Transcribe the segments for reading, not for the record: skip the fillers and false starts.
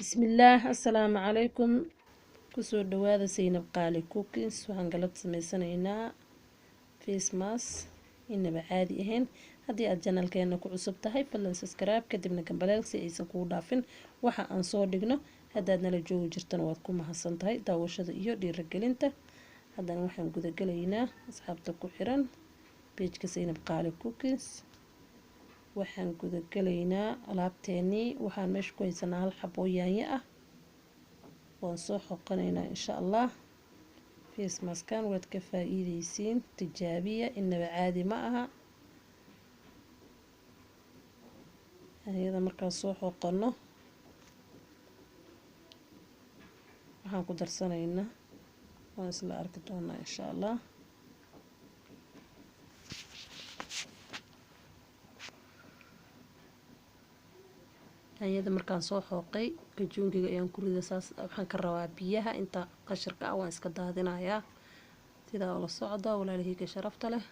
Bismillaah, assalaamu calaykum. Kusoo dhawaada Saynab Qaali Cookies. Waxaan galab sameysanaynaa face mask inaba caadi ahayn. Haddii aad janalkeena ku cusub tahay, fadlan subscribe, kadibna gambaleel si aysan kugu dhaafin waxa aan soo dhigno. Haddaad nala joogi jirtana, waad ku mahadsan tahay daawashada iyo dhiirigelinta. Haddana waxaan gudagelaynaa, asxaabta ku xiran page-ka Saynab Qaali Cookies, waxaan gudagelaynaa alaabteenii. Waxaan meesha ku haysanaa hal xaboo yaanyo ah, waan soo xoqanaynaa insha Allah. Face maskan waad ka faa-iideysiin, tijaabiya, inaba caadi ma aha. Yaanyada markaan soo xoqano, waxaan ku darsanaynaa waan isla arki doonaa insha Allah. Yaanyada markaan soo xooqay, gajuunkiga ayaan ku rida. Saas waxaan ka rabaa biyaha inta qashirka ah waan iska daadinayaa. Sidaa ula socda, walaalahiyga sharafta leh.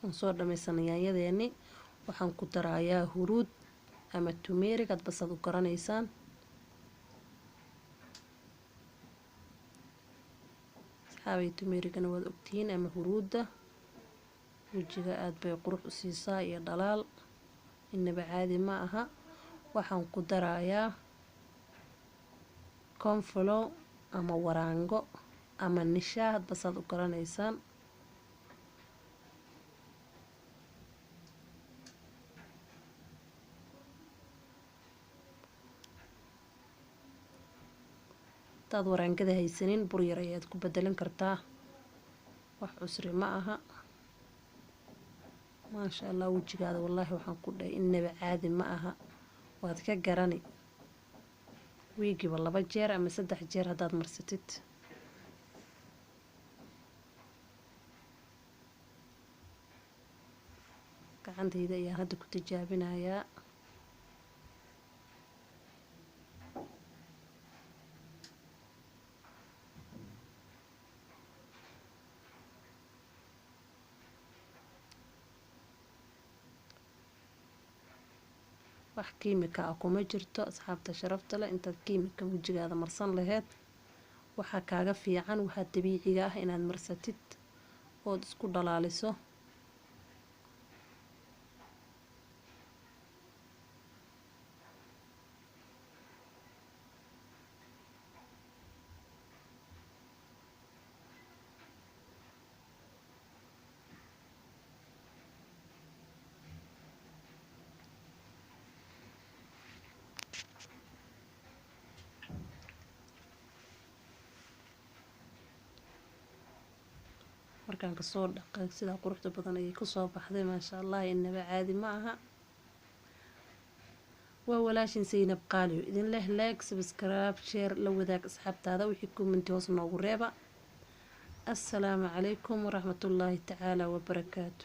Waan soo dhameysanay yaanyadeeni. Waxaan ku darayaa huruud ama turmeric, aad basaad u garanaysaan. Asxaabay, turmericana waad ogtihiin ama huruudda wejiga aada bay qurux u siisaa iyo dhalaal, inaba caadi ma aha. Waxaan ku darayaa cornflour ama waraango ama nishaa, had basaad u garanaysaan. Hadaad waraangada haysanin, bur yar ayaad ku bedelan kartaa, wax cusri ma aha. Maasha Allah, wejigaada wallaahi waxaan ku dhahay inaba caadi ma aha, waad ka garani wiigiiba 2 jeer ama 3 jeer haddaad marsatid. Gacantayda ayaan hadda ku tijaabinayaa. Wax kiimika ah kuma jirto, asxaabta sharafta leh. Intaad kiimika wejigaada marsan laheyd, waxaa kaaga fiican waxaa dabiiciga ah inaad marsatid ood isku dhalaaliso. Markaan kasoo dhaqay, sidaa quruxda badan ayay kusoo baxday, maasha Allah, inaba caadi ma aha. Waa walaashin Saynab Qaaliyo idin leh: like, subscribe, share, la wadaag asxaabtaada. Wixii comment hoos noogu reeba. Assalaamu calaykum waraxmatullaahi tacaala wabarakaatu.